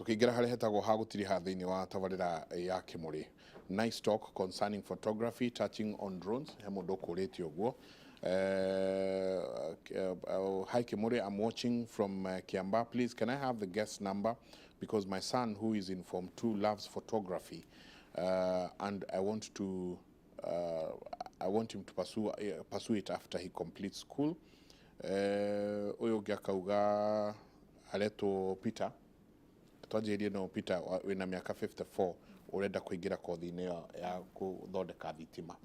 Tukĩingĩra harĩa hetagwo ha gũtiriha thĩinĩ wa tabarĩra ya Kĩmũrĩ. Nice talk concerning photography touching on drones. He mũndũ ũkũrĩtie ũguo. Hi Kimuri, I'm watching from Kiambaa. Please, can I have the guest number? Because my son, who is in Form 2, loves photography. And I want him to pursue it after he completes school. Ũyũ ũngĩ akauga aretwo Peter. Twanjĩrĩrie no Peter wĩna mĩaka 54 ũrenda kũingĩra kothi-inĩ ya gũthondeka thitima.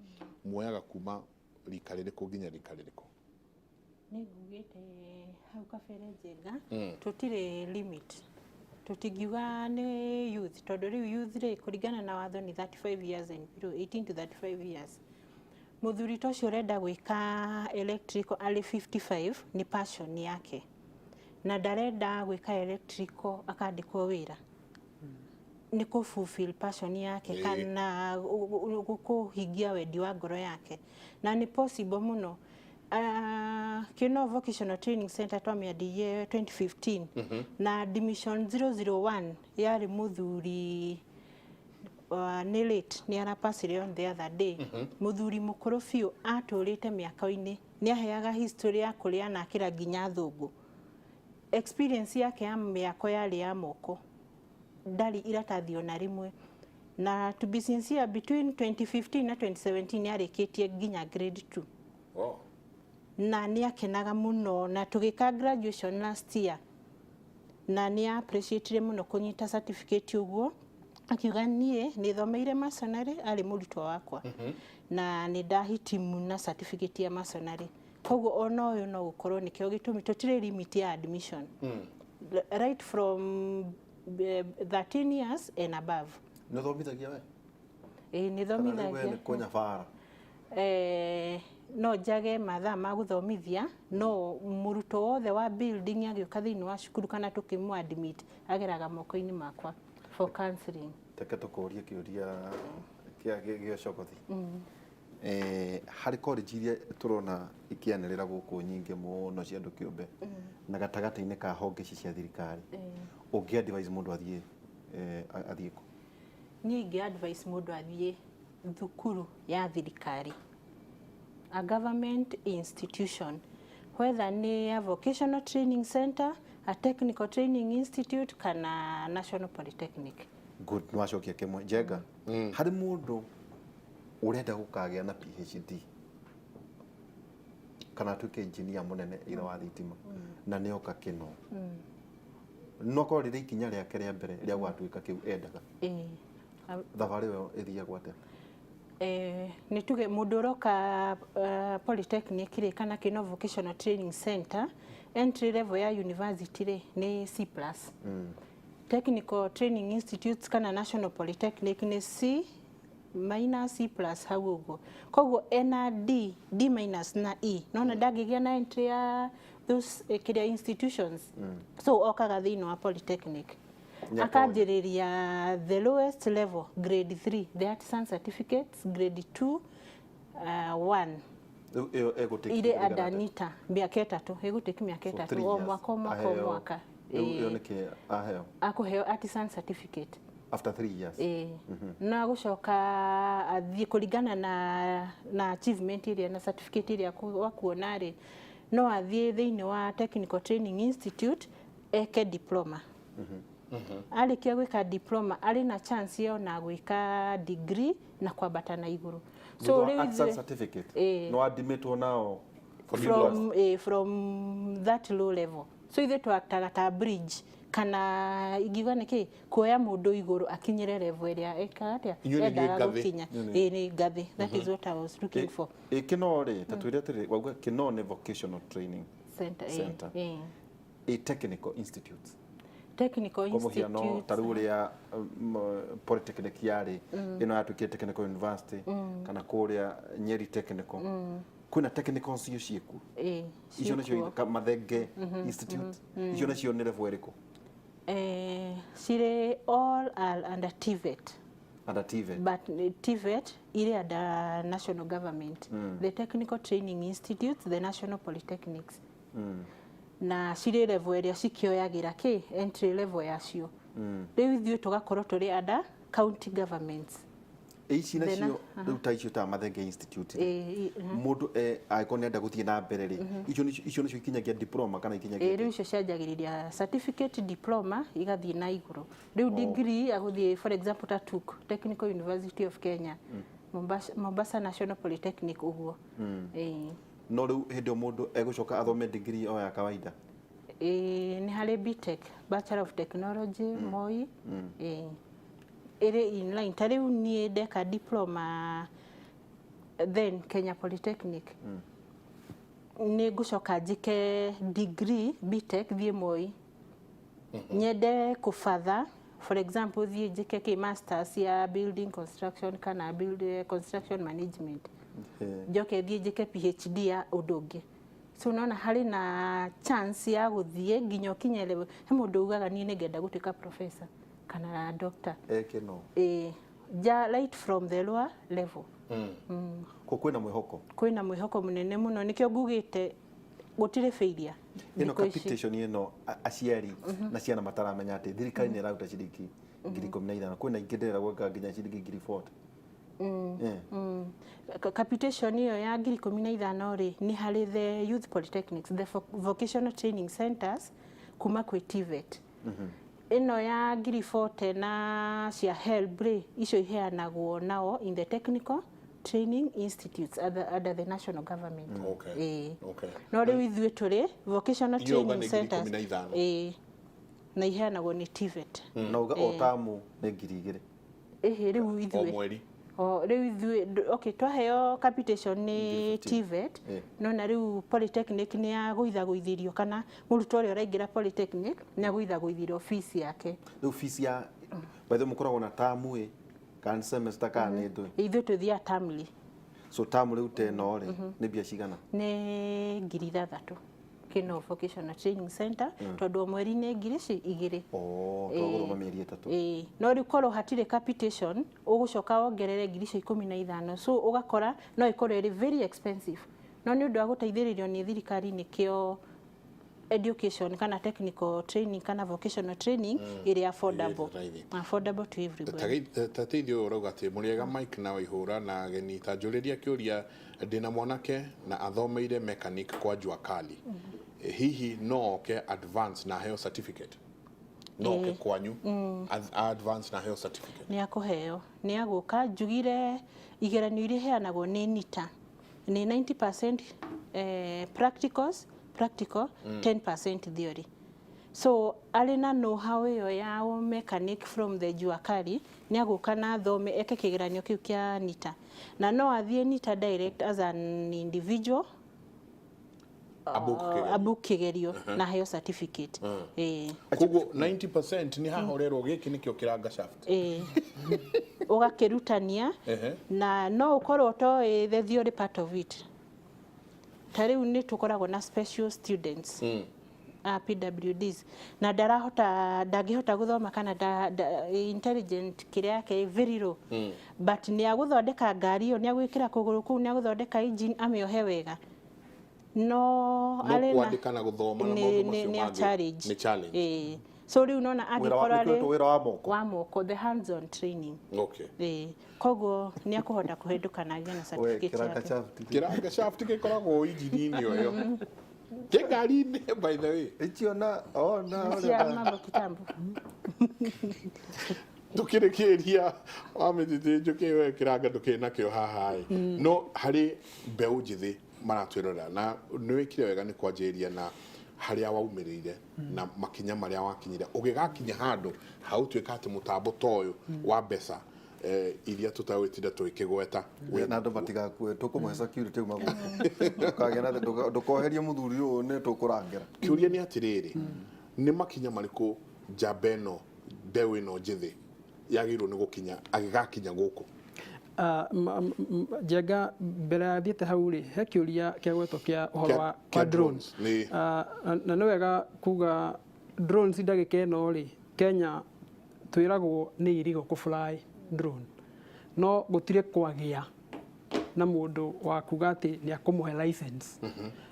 Muoyaga kuma rika rĩrĩkũ nginya rika rĩrĩkũ? Nĩ ngugĩte hau kabere, Njenga, tũtirĩ limit. Tũtingiuga nĩ youth, tondũ rĩu youth rĩ, kũringana na watho nĩ 35 years and below, 18 to 35 years. Mũthuri ta ũcio ũrenda gwĩka electrical arĩ 55, nĩ passion yake na ndarenda gwĩka electrical akandĩkwo wĩra, nĩ kũ fulfill passion yake kana kũhingia wendi wa ngoro yake, na nĩ possible mũno. Kino Vocational Training Center twamĩandirie 2015 na admission 001 yarĩ mũthuri, nĩ late, nĩ arapacire on the other day. Mũthuri mũkũrũ biũ atũrĩte mĩaka-inĩ, nĩ aheaga history ya kũrĩa na akĩra nginya thũngũ. Experience yake ya mĩako yarĩ ya moko, ndarĩ iratathi ona rĩmwe. Na to be sincere, between 2015 na 2017 yarĩkĩtie nginya grade 2. Na nĩ akenaga mũno na tũgĩka graduation last year, na nĩ appreciatire mũno kũnyita certificate ũguo, akiuga niĩ nĩ thomeire masonry, arĩ mũrutwo wakwa, na nĩ ndahitimu na certificate ya masonry. Koguo ona ũyũ no gũkorwo nĩkĩo gĩtũmi tũtirĩ limit ya admission, right from 13 years and above. Nĩ ũthomithagia we? Ĩĩ, nĩ Kana rĩu we thomithagia. nĩ kũnyabara? No njage mathaa ma gũthomithia, no mũrutwo wothe wa building agĩũka thĩinĩ wa cukuru kana tũkĩmũ admit ageraga moko-inĩ makwa for counseling. Reke tũkũrie kĩũria kĩa cogothi. Harĩ college iria tũrona ikĩanĩrĩra gũkũ nyingĩ mũno cia andũ kĩũmbe na gatagatĩ-inĩ ka honge ici cia thirikari, ũngĩ advise mũndũ athiĩ athiĩ kũ? Niĩ ingĩ advice mũndũ athiĩ thukuru ya thirikari, a government institution, whether nĩ a vocational training center, a technical training institute kana National Polytechnic. Good, nĩ wacokia kĩmwe. Njenga, harĩ mũndũ ũrenda gũkagĩa na PhD kana atuĩke engineer mũnene ira wa thitima na nĩ oka kĩno, no korwo rĩrĩ ikinya rĩake rĩa mbere rĩa gũgatuĩka kĩu endaga, thabarĩ ĩyo ĩthiagwo atĩa? Nĩ tuge mũndũ ũroka polytechnic rĩ, kana kĩno vocational training center, entry level ya university rĩ, nĩ C+. Technical training institutes kana National Polytechnic nĩ C-, C+ hau ũguo. Koguo ena D, D minus na E, nona ndangĩgĩa na entry ya those kĩrĩa institutions, so okaga thĩinĩ wa polytechnic. Nĩakoya. Akanjĩrĩria the lowest level, grade 3, the artisan certificates, grade 2, 1. Rĩu ĩyo ĩgũtĩki Irĩ adanita mĩaka 3, ĩgũtĩki mĩaka 3, o mwaka, o mwaka, o mwaka. Ĩyo nĩkĩ aheo? Akũheo artisan certificate. After 3 years? Ĩĩ, no agũcoka athiĩ kũringana na achievement ĩrĩa na certificate ĩrĩa wakuona rĩ, no athiĩ thĩinĩ wa technical training institute eke diploma. Arĩkia gwĩka diploma, arĩ na chance ya ona gwĩka degree na kwambata na igũrũ. So rĩu artisan certificate no admitwo nao? From that low level. So ithuĩ twaktaga ta bridge, kana ingiuga nĩkĩ, kuoya mũndũ igũrũ akinyĩre level ĩrĩa ekaga atĩa. Inyuĩ nĩ endaga ngathĩ. Gũkinya. Ĩĩ, nĩ ngathĩ. That is what I was looking for. Ĩ kĩno rĩ, ta twĩre atĩrĩ, wauga kĩno nĩ vocational training center. Ĩĩ. Center. Ĩĩ. Ĩ technical institutes? Technical Kwa mũhiano, institutes. ta rĩu ũrĩa polytechnic yarĩ, ĩno yatuĩkire technical university, kana kũrĩa Nyeri Technical, kwĩna technical cio ciĩkuo? Ĩĩ. Icio nacio? Ciĩkuo. Mathenge Institute, icio nacio nĩ level ĩrĩkũ? Cirĩ all are under TVET. Under TVET. But TVET iri under national government, the technical training institutes, the national polytechnics, na cirĩ level ĩrĩa cikĩoyagĩra kĩ entry level yacio. Rĩu ithuĩ tũgakorwo tũrĩ under county governments. Ici nacio rĩu ta icio ta Mathenge Institute rĩ, mũndũ angĩkorwo nĩenda gũthiĩ na mbere rĩ, icio nĩcio ikinyagia diploma kana ikinyagia? Rĩu icio cianjagĩrĩria certificate, diploma, igathiĩ na igũrũ. Rĩu degree agũthiĩ, for example, ta TUK, Technical University of Kenya, Mombasa National Polytechnic, ũguo. No rĩu hĩndĩ ĩyo mũndũ egũcoka athome degree o ya kawaida? Nĩ harĩ BTech, Bachelor of Technology, Moi. Ĩrĩ inline. Ta rĩu niĩ ndeka diploma then Kenya Polytechnic, nĩ ngũcoka njĩke degree BTech, thiĩ Moi, nyende kũbatha, for example, thiĩ njĩke kĩ masters ya building construction kana construction management, njoke thiĩ njĩke PhD ya ũndũ ũngĩ. So unaona harĩ na chance ya gũthiĩ nginya ũkinye level he mũndũ ugaga, "Niĩ nĩngenda gũtuĩka professor kana doctor." Eke no. Ja right from the lower level. Ko kwĩna mwĩhoko? Kwĩna mwĩhoko mũnene mũno. Nĩkĩo ngugĩte gũtirĩ failure Ĩno thikũ ici. Capitation ĩno, aciari na ciana mataramenya atĩ thirikari nĩ ĩraruta ciringi 15,000, kwĩna ingĩ ndĩreragwo nginya ciringi 40,000. Capitation ĩyo ya 15,000 rĩ, nĩ harĩ the youth polytechnics, the vocational training centers, kuma kwĩ TVET. Ĩno ya 40,000 na cia HELB rĩ, icio iheanagwo nao in the technical training institutes under the national government. No rĩu ithuĩ tũrĩ vocational Iyo uga training nĩ ngiri centers. 15. Ĩĩ, na iheanagwo nĩ TVET. Na uga o tamu nĩ 2,000? Ĩhĩ, rĩu O ithuĩ mweri. O rĩu ithuĩ okay, twaheo capitation nĩ 15. TVET. No na rĩu polytechnic nĩ yagũithagũithĩrio, kana mũrutwo ũrĩa ũraingĩra polytechnic nĩ agũithagũithĩrio fees yake. Rĩu fees ya, by the way, mũkoragwo na tamu ĩ kana nĩ semester kana nĩ ndũĩ? Ithuĩ tũthiaga termly. So tamu rĩu ta ĩno rĩ, nĩ mbia cigana? Nĩ 6,000 Kino Vocational Training Center, tondũ o mweri nĩ ngiri ici igĩrĩ. Oh, twagũthoma mĩeri 3. Ĩĩ, no rĩu korwo hatirĩ capitation, ũgũcoka wongerere ngiri icio 15, so ũgakora no ĩkorwo ĩrĩ very expensive. No nĩ ũndũ wa gũteithĩrĩrio nĩ thirikari, nĩkĩo education kana technical training kana vocational training ĩrĩ affordable, Raithi. affordable to everybody. Tateithio ũyũ ũrauga atĩ mũrĩega Mike na Waihũra na ageni, ta njũrĩria kĩũria, ndĩna mwanake na athomeire mechanic kwa jua kali. Hihi no oke advance na aheo certificate? No oke kwanyu advance na aheo certificate? Nĩ akũheo, nĩ agũka. Njugire igeranio iria iheanagwo nĩ NITA nĩ 90% practicals, practical, 10% theory. So arĩ na know-how ĩyo ya mechanic from the jua kali, nĩ agũka na athome, eke kĩgeranio kĩu kĩa NITA, na no athiĩ NITA direct as an individual. Abook kĩgerio. Abook kĩgerio na aheo certificate. Ĩĩ. Koguo 90% nĩ haha ũrerwo gĩkĩ nĩkĩo kĩranga shaft. Ĩĩ, ũgakĩrutania. Na no ũkorwo ũtoĩ the theory part of it. Ta rĩu nĩ tũkoragwo na special students, PWDs, na ndarahota, ndangĩhota gũthoma kana intelligent kĩrĩa yake very low, but nĩ agũthondeka ngari ĩyo, nĩ agwĩkĩra kũgũrũ kũu, nĩ agũthondeka engine, amĩohe wega, no No arĩ na kwandĩka na gũthoma na maũndũ macio nĩ a mangĩ challenge. Nĩ challenge. Ĩĩ. So rĩu nona Wĩra angĩkorwo arĩ wĩra wa moko. Wa moko, the hands on training. Ĩĩ, koguo nĩ akũhota kũhĩndũka na agĩe na We certificate kĩranga yake. shaft. Kĩranga shaft gĩkoragwo injini-inĩ ũyũ kĩ ngari-inĩ, by the way. Icio na ona Cia mambo kitambo. Tukĩrĩkĩria wa mĩtitĩ njũkĩ, we kĩranga ndũkĩrĩ nakĩo haha ĩ, no harĩ mbeũ njĩthĩ maratwĩrorera, na nĩ wĩkire wega nĩ kwanjĩrĩria na harĩa waumĩrĩire na makinya marĩa wakinyire ũgĩgakinya handũ hagũtuĩka atĩ mũtambo ta ũyũ wa mbeca iria tũtagwĩtinda tũgĩkĩgweta wĩ Na andũ matigakue, tũkũmũhe security uma gũkũ, ndũkagĩa na ndũkoherie mũthuri ũyũ, nĩ tũkũrangĩra. Kĩũria nĩ atĩrĩrĩ, nĩ makinya marĩkũ njamba ĩno, mbeũ ĩno njĩthĩ yagĩrĩirwo nĩ gũkinya agĩgakinya gũkũ? Njenga, mbere ya thiĩte hau rĩ, he kĩũria kĩa gwetwo kĩa ũhoro wa Kĩa wa drones. Nĩ. Na nĩ wega kuga drones ndagĩka ĩno rĩ, Kenya twĩragwo nĩ illegal kũ fly drone, no gũtirĩ kwagĩa na mũndũ wa kuga atĩ nĩ akũmũhe license.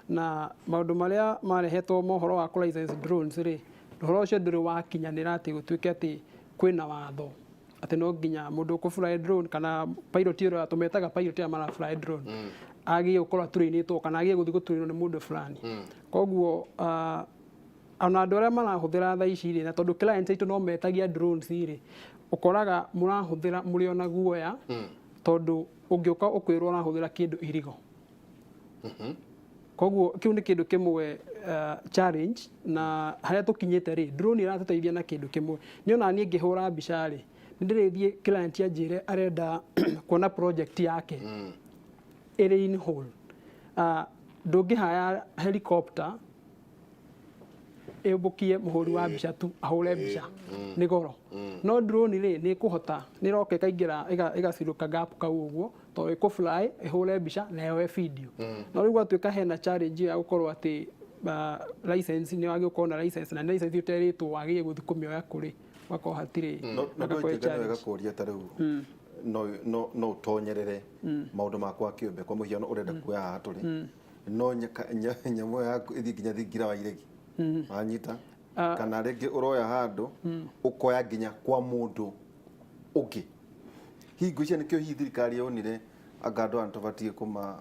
Na maũndũ marĩa marehetwo mohoro wa kũ license drones rĩ, Ũhoro ũcio ndũrĩ wakinyanĩra atĩ gũtuĩke atĩ kwĩna watho atĩ no nginya mũndũ ũkũ fly drone kana pilot ũrĩa tũmetaga pilot arĩa mara fly drone agĩe gũkorwo atũrĩinĩtwo kana agĩe gũthiĩ gũtũrĩnwo nĩ mũndũ fulani. Koguo ona andũ arĩa marahũthĩra thaa ici rĩ, na tondũ clients aitũ no metagia drones rĩ, ũkoraga mũrahũthĩra mũrĩ ona guoya, tondũ ũngĩũka ũkwĩrwo ũrahũthĩra kĩndũ irigo. Koguo kĩu nĩ kĩndũ kĩmwe challenge. Na harĩa tũkinyĩte rĩ, drone ĩratũteithia na kĩndũ kĩmwe. Nĩ ona niĩ ngĩhũra mbica rĩ, nĩ ndĩrĩthiĩ client anjĩre arenda kuona project yake ĩrĩ in whole, ndũngĩhaya helicopter ĩũmbũkie mũhũri wa mbica tu ahũre mbica, nĩ goro. No drone rĩ, nĩ ĩkũhota, nĩ ĩroka ĩkaingĩra ĩgacirũka gap kau ũguo, tondũ ĩkũ fly ĩhũre mbica na yoe video. No rĩu gwatuĩka hena challenge ĩyo ya gũkorwo atĩ license, nĩ wagĩrĩirwo gũkorwo na license, na nĩ license ũterĩtwo wagĩrĩire gũthiĩ kũmĩoya kũrĩ, ũgakorwo hatirĩ No no hagakorwo ndwĩtĩka nĩ challenge. Wega kũria ta rĩu no ũtonyerere maũndũ makwa kĩũmbe. Kwa mũhiano, ũrenda kuoya haha tũrĩ no nyamũ ĩyo yaku ĩthiĩ nginya thingira wa iregi wanyita, kana rĩngĩ ũroya handũ ũkoya nginya kwa mũndũ ũngĩ. Hihi ngwĩciria nĩkĩo hihi thirikari yonire anga andũ aya tũbatiĩ kũma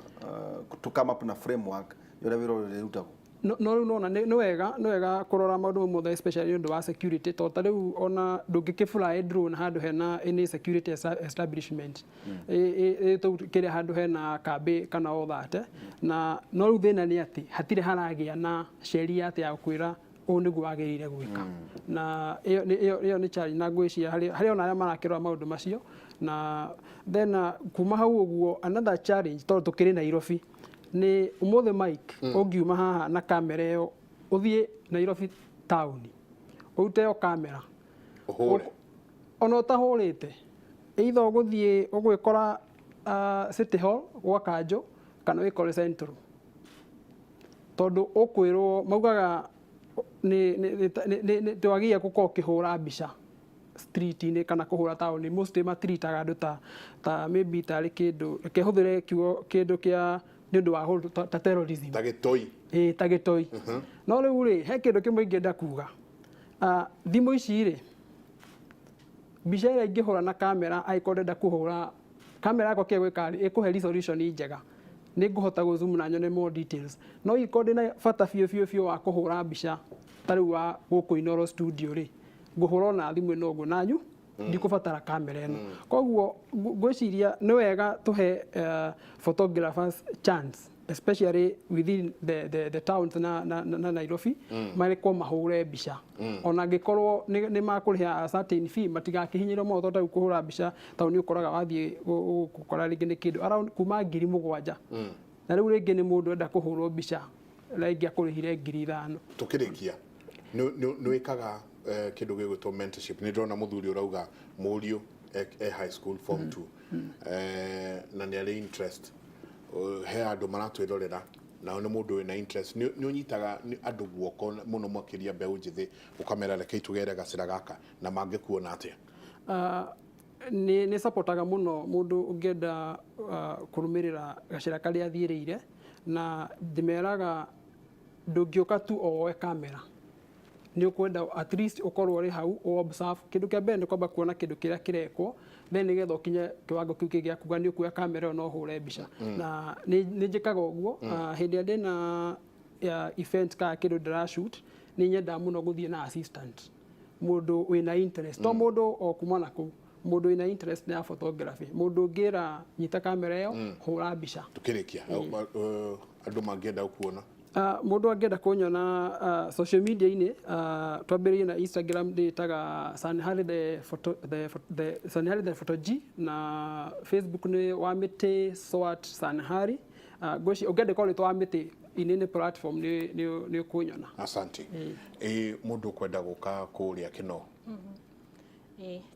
to come up na framework ya ũrĩa wĩra ũyũ ũrĩrutagwo? No rĩu nona nĩ wega kũrora maũndũ mau mothe, especially nĩ ũndũ wa security, tondũ ta rĩu ona ndũngĩkĩ fly drone handũ hena any security establishment tũu kĩrĩa handũ hena kambĩ kana all that. Na no rĩu thĩna nĩ atĩ hatirĩ haragĩa na sheria atĩ ya gũkwĩra ũũ nĩguo wagĩrĩire gwĩka, na ĩyo nĩ challenge. Na ngwĩciria harĩ ona arĩa marakĩrora maũndũ macio. Na then kuma hau ũguo, another challenge, tondũ tũkĩrĩ Nairobi, nĩ ũmũthĩ Mike ũngiuma haha na kamera ĩyo ũthiĩ Nairobi taũni ũrute ĩyo kamera ũhũre, ona ũtahũrĩte, either ũgũthiĩ ũgwĩkora City Hall gwa Kanjũ kana wĩkore Central, tondũ ũkwĩrwo maugaga nĩ ndwagĩrĩire gũkorwo ũkĩhũra mbica street-inĩ kana kũhũra taũni. Mostly matiritaga andũ ta maybe tarĩ kĩndũ, reke hũthĩre kiugo kĩndũ kĩa nĩ ũndũ wa ta terrorism. Ta gĩtoi. Ĩĩ, ta gĩtoi. No rĩu rĩ, he kĩndũ kĩmwe ingĩenda kuga. Thimũ ici rĩ, mbica ĩrĩa ingĩhũra na kamera, angĩkorwo ndĩrenda kũhũra kamera yakwa, kĩrĩa gwĩka rĩ, ĩkũhe resolution njega, nĩ ngũhota gũ zoom na nyone more details. No ingĩkorwo ndĩna bata biũ biũ biũ wa kũhũra mbica ta rĩu wa gũkũ Inooro studio rĩ, ngũhũra ona thimũ ĩno ũguo nanyu ndikũbatara kamera ĩno. Koguo ngwĩciria nĩ wega tũhe photographers chance, especially within the towns na Nairobi, marekwo mahũre mbica ona angĩkorwo nĩ makũrĩha a certain fee, matigakĩhinyĩrwo mũno, tondũ ta rĩu kũhũra mbica taũni ũkoraga wathiĩ gũkora rĩngĩ nĩ kĩndũ around kuma 7,000, na rĩu rĩngĩ nĩ mũndũ enda kũhũrwo mbica rĩngĩ akũrĩhire 5,000. Tukĩrĩkia, nĩ wĩkaga kĩndũ gĩgwĩtwo mentorship? Nĩ ndĩrona mũthuri ũrauga mũriũ e high school form 2 na nĩ arĩ interest. He andũ maratwĩrorera nao nĩ mũndũ wĩna interest, nĩ ũnyitaga andũ guoko mũno makĩria mbeũ njĩthĩ, ũkamera rekei tũgere gacĩra gaka, na mangĩkuona atĩa? Nĩ supportaga mũno mũndũ ũngĩenda kũrũmĩrĩra gacĩra karĩa athiĩrĩire, na ndĩmeraga ndũngĩũka tu o woe kamera, nĩ ũkwenda at least ũkorwo ũrĩ hau ũ observe. Kĩndũ kĩa mbere nĩ kwamba kuona kĩndũ kĩrĩa kĩrekwo, then nĩgetha ũkinye kĩwango kĩu kĩngĩ gĩa kuga nĩ ũkuoya kamera ĩyo na ũhũre mbica. Na nĩ njĩkaga ũguo. Hĩndĩ ĩrĩa ndĩna event kana kĩndũ ndĩra shoot, nĩ nyendaga mũno gũthiĩ na assistant, mũndũ wĩna interest, to mũndũ o kuma na kũu, mũndũ wĩna interest ya photography, mũndũ ũngĩra nyita kamera ĩyo, hũra mbica. Tukĩrĩkia, andũ mangĩenda gũkuona? Mũndũ angĩenda kũnyona social media-inĩ, twambĩrĩrie na Instagram, ndĩtaga Sanhari the photo, the Sanhari the photo G, na Facebook nĩ Wamĩtĩ Swat Sanhari. Ngwĩciria ũngĩandĩka rĩtwa Wamĩtĩ inĩ platform nĩ ũkũnyona. Asante. Ĩ mũndũ ũkwenda gũka kũrĩa Kĩno?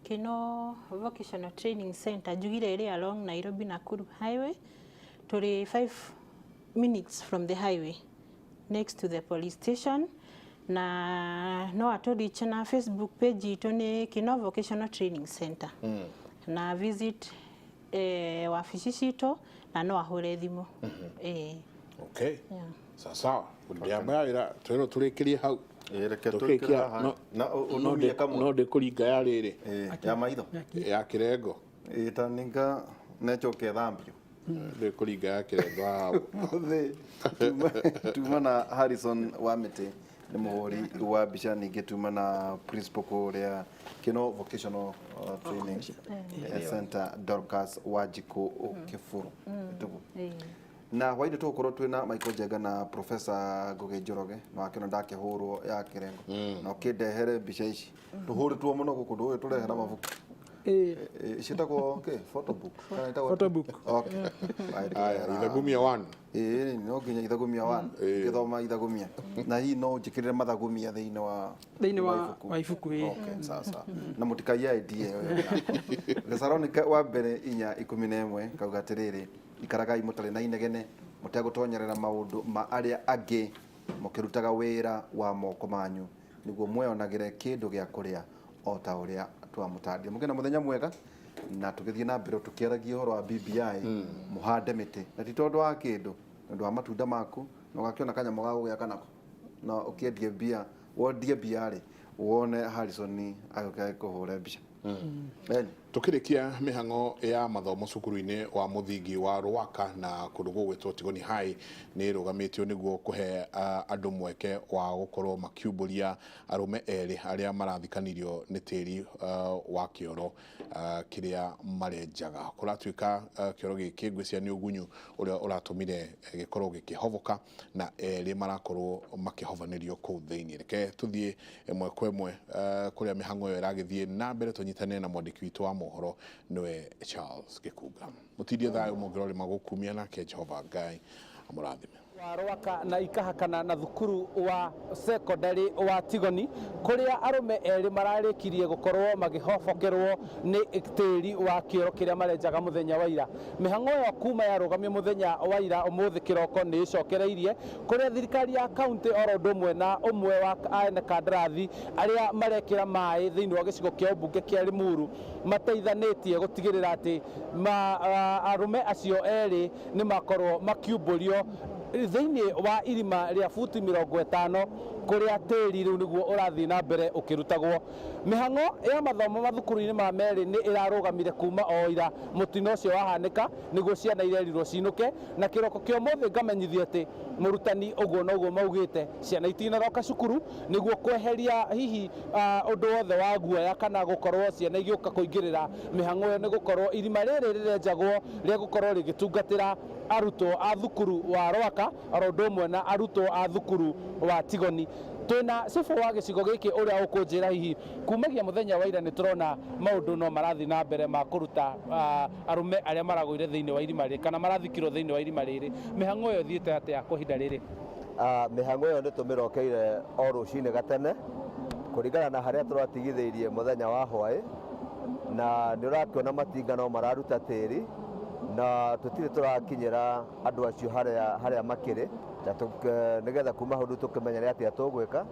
Kino Vocational Training Center njugire ĩrĩ along Nairobi Nakuru Highway, tũrĩ 5 minutes from the highway, next to the police station. Na no atũ na Facebook page itũ nĩ Kino Vocational Training Center, na visit wabici citũ, na no ahũre thimũ. Okay. Yeah. Sawa sawa, ndiamba wĩra twĩrwo tũrĩkĩrie hau. Ĩ, reke Tũkĩkia, twĩkĩre haha. Na ũnumie kamwe. No ndĩkũringa ya rĩrĩ. Ĩ, ya maitho. Ya kĩrengo. Ĩ, ta ninga nechoke thambio. Ndĩkũringa ya kĩrengo haha. Mũthĩ tuma na Harrison wa mĩtĩ nĩ mũhũri wa mbica, ningĩ tuma na principal kũrĩa Kĩno Vocational Training Center, Dorcas Wanjikũ Kĩbũrũ. Nĩtũguo? Na hwainĩ tũgũkorwo twĩna Michael Njenga na Professor Ngũgĩ Njoroge, na wakĩona ndakĩhũrwo ya kĩrengo na ũkĩndehere mbica ici tũhũrĩtwo mũno gũkũ, ndũĩ tũrehera mabuku. Ciĩtagwo kĩ, photo book kana ĩtagwo? Photo book. Okay. Aya, ithagumia 1. Ĩĩ, no nginya ithagumia 1 ngĩthoma ithagumia, na hihi no ũnjĩkĩrĩre mathagumia thĩinĩ wa Thĩinĩ ibuku. Wa ibuku, ĩĩ. Okay, sawa sawa, na mũtikaiye idea ĩyo yakwa. Thesalonika wa mbere 4:11 kauga atĩrĩrĩ, ikaragai mũtarĩ na inegene, mũtegũtonyerera maũndũ ma arĩa angĩ, mũkĩrutaga wĩra wa moko manyu nĩguo mweyonagĩre kĩndũ gĩa kũrĩa o ta ũrĩa twamũtandire. Mũgĩe na mũthenya mwega, na tũgĩthiĩ na mbere tũkĩaragia ũhoro wa BBI, mũhande mĩtĩ, na ti tondũ wa kĩndũ, nĩ ũndũ wa matunda maku, na ũgakĩona kanyamũ ga gũgĩaka nako, na ũkĩendie mbia, wendie mbia rĩ, wone Harrison agĩũka agĩkũhũre mbica. Eni. Tukirikia mihango ya mathomo cukuru-inĩ wa mũthingi wa Rwaka na kũndũ gũgwĩtwo Tigoni High nĩ ĩrũgamĩtio nĩguo kũhe andũ mweke wa gũkorwo makiumbũria arũme erĩ arĩa marathikanirio nĩ tĩri wa kĩoro kĩrĩa marenjaga. Kũratuĩka kĩoro gĩkĩ ngwĩciria nĩ ũgunyu ũrĩa ũratũmire gĩkorwo gĩkĩhoboka, na erĩ marakorwo makĩhobanĩrio kũu thĩinĩ. Reke tũthiĩ ĩmwe kwa ĩmwe kũrĩa mĩhang'o ĩyo ĩragĩthiĩ na mbere, tũnyitane na mwandĩki witũ wa mohoro nĩwe Charles Gĩkunga. Mũtindie thayũ mũngĩrorĩ magũkumia, nake Jehova Ngai amũrathime. Wa Rwaka na ikahakana na thukuru wa secondary wa Tigoni, kuria arume eri mararikirie gukorwo magihobokerwo ni tĩri wa kĩoro kĩrĩa marenjaga mũthenya wa ira. Mĩhang'o ĩyo kuma yarũgamio mũthenya wa ira, ũmũthĩ kĩroko nĩ ĩcokereirie, kũrĩa thirikari ya kaunti oro ũndũ ũmwe na ũmwe wa ene kandarathi arĩa marekĩra maĩ thĩinĩ wa gĩcigo kĩa ũmbunge kĩa Limuru mateithanĩtie gũtigĩrĩra atĩ arũme acio erĩ nĩ makorwo makiumbũrio thĩinĩ wa irima rĩa buti 50, kũrĩa tĩri rĩu nĩguo ũrathiĩ na mbere ũkĩrutagwo. Mĩhang'o ya mathomo mathukuru-inĩ ma merĩ nĩ ĩrarũgamire kuma o ira mũtino ũcio wahanĩka, nĩguo ciana irerirwo cinũke, na kĩroko kĩa ũmũthĩ ngamenyithio atĩ mũrutani ũguo noguo maugĩte ciana itinaroka cukuru, nĩguo kweheria hihi ũndũ wothe wa guoya kana gũkorwo ciana igĩũka kũingĩrĩra mĩhang'o ĩyo, nĩ gũkorwo irima rĩrĩ rĩrenjagwo rĩa gũkorwo rĩgĩtungatĩra arutwo a thukuru wa Rwaka oro ũndũ ũmwe na arutwo a thukuru wa Tigoni. Twĩna cibũ wa gĩcigo gĩkĩ ũrĩa ũkũnjĩra hihi kumagia mũthenya wa ira nĩ tũrona maũndũ no marathiĩ na mbere ma kũruta arũme arĩa maragũire thĩinĩ wa irima rĩrĩ kana marathikirwo thĩinĩ wa irima rĩrĩ. Mĩhang'o ĩyo ĩthiĩte atĩa kwa ihinda rĩrĩ? Mĩhang'o ĩyo nĩ tũmĩrokeire o rũcinĩ gatene kũringana na harĩa tũratigithĩirie mũthenya wa hwaĩ, na nĩ ũrakĩona matinga no mararuta tĩri, na tũtirĩ tũrakinyĩra andũ acio harĩa makĩrĩ, na nĩgetha kuma hau rĩu tũkĩmenye nĩ atĩa tũgwĩka,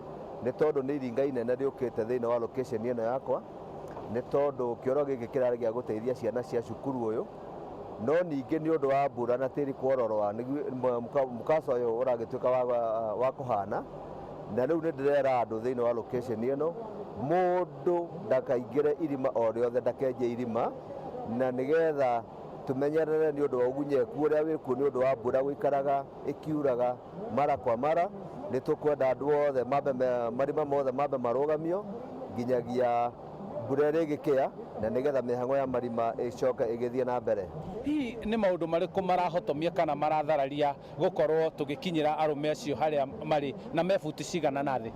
nĩ tondũ nĩ iringa inene rĩũkĩte thĩinĩ wa location ĩno yakwa, nĩ tondũ kĩoro gĩkĩ kĩrarĩ gĩa gũteithia ciana cia cukuru ũyũ, no ningĩ nĩ ũndũ wa mbura na tĩri kwororoa mũkaca ũyũ ũragĩtuĩka wa kũhana. Na rĩu nĩ ndĩrera andũ thĩinĩ wa location ĩno, mũndũ ndakaingĩre irima o rĩothe, ndakenje irima, na nĩgetha tũmenyerere nĩ ũndũ wa ũgunyeku ũrĩa wĩkuo nĩ ũndũ wa mbura gũikaraga ĩkiuraga mara kwa mara. Nĩ tũkwenda andũ othe mambe marima mothe mambe marũgamio nginyagia mbura ĩrĩa ĩgĩkĩa, na nĩgetha mĩhang'o ya marima ĩcoke ĩgĩthiĩ na mbere. Hihi nĩ maũndũ marĩkũ marahotomia kana marathararia gũkorwo tũgĩkinyĩra arũme acio harĩa marĩ, na me buti cigana na thĩ?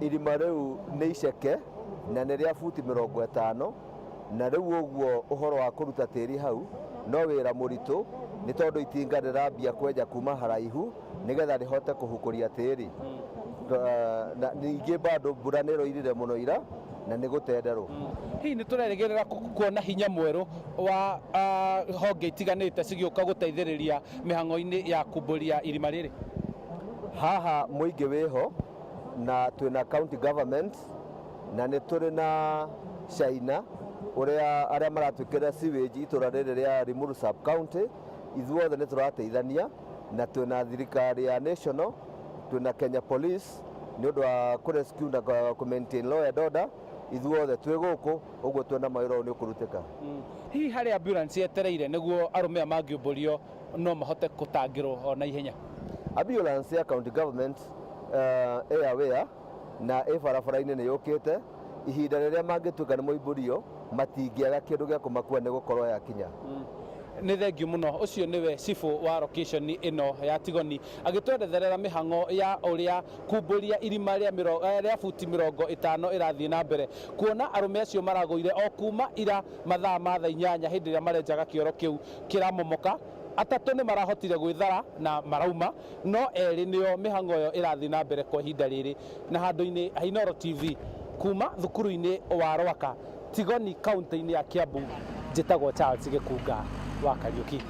Irima rĩu nĩ iceke na nĩ rĩa buti 50, na rĩu ũguo ũhoro wa kũruta tĩri hau no wĩra mũritũ, nĩ tondũ itinga rĩrambia kwenja kuma haraihu nĩgetha rĩhote kũhukũria tĩri. Na ningĩ bado mbura nĩ ĩroirire mũno ira na nĩ gũtenderwo. Hihi nĩ tũrerĩgĩrĩra kuona hinya mwerũ wa honge itiganĩte cigĩũka gũteithĩrĩria mĩhang'o-inĩ ya kumbũria irima rĩrĩ? Haha mũingĩ wĩho, na twĩna county government, na nĩ tũrĩ na China ũrĩa arĩa maratwĩkĩra sewage itũra rĩrĩ rĩa Limuru sub county. Ithuothe nĩ tũrateithania, na twĩna thirikari ya national, twĩna Kenya Police, Nĩ ũndũ wa kũ rescue na kũ maintain law and order, ithuothe twĩ gũkũ ũguo, twĩna mawĩra ũyũ nĩ ũkũrutĩka. Hihi harĩ ambulance yetereire nĩguo arũme aya mangĩũmbũrio no mahote gũtangĩrwo o na ihenya? Ambulance ya county government ĩ aware na ĩ barabara-inĩ, nĩ yũkĩte. Ihinda rĩrĩa mangĩtuĩka nĩ moimbũrio, matingĩaga kĩndũ gĩa kũmakua, nĩ gũkorwo yakinya. Nĩ thengiũ mũno. Ũcio nĩwe cibũ wa location ĩno ya Tigoni, agĩtweretherera mĩhang'o ya ũrĩa kumbũria irima rĩa buti 50 ĩrathiĩ na mbere, kuona arũme acio maragũire o kuma ira mathaa ma thaa 8, hĩndĩ ĩrĩa marenjaga kĩoro kĩu kĩramomoka. Atatũ nĩ marahotire gwĩthara na marauma, no erĩ nĩo mĩhang'o ĩyo ĩrathiĩ na mbere kwa ihinda rĩrĩ. Na handũ-inĩ ha Inooro TV, kuma thukuru-inĩ wa Rwaka, Tigoni, kaunti-inĩ ya Kiambu, njĩtagwo Charles Gĩkunga wa Kariũki.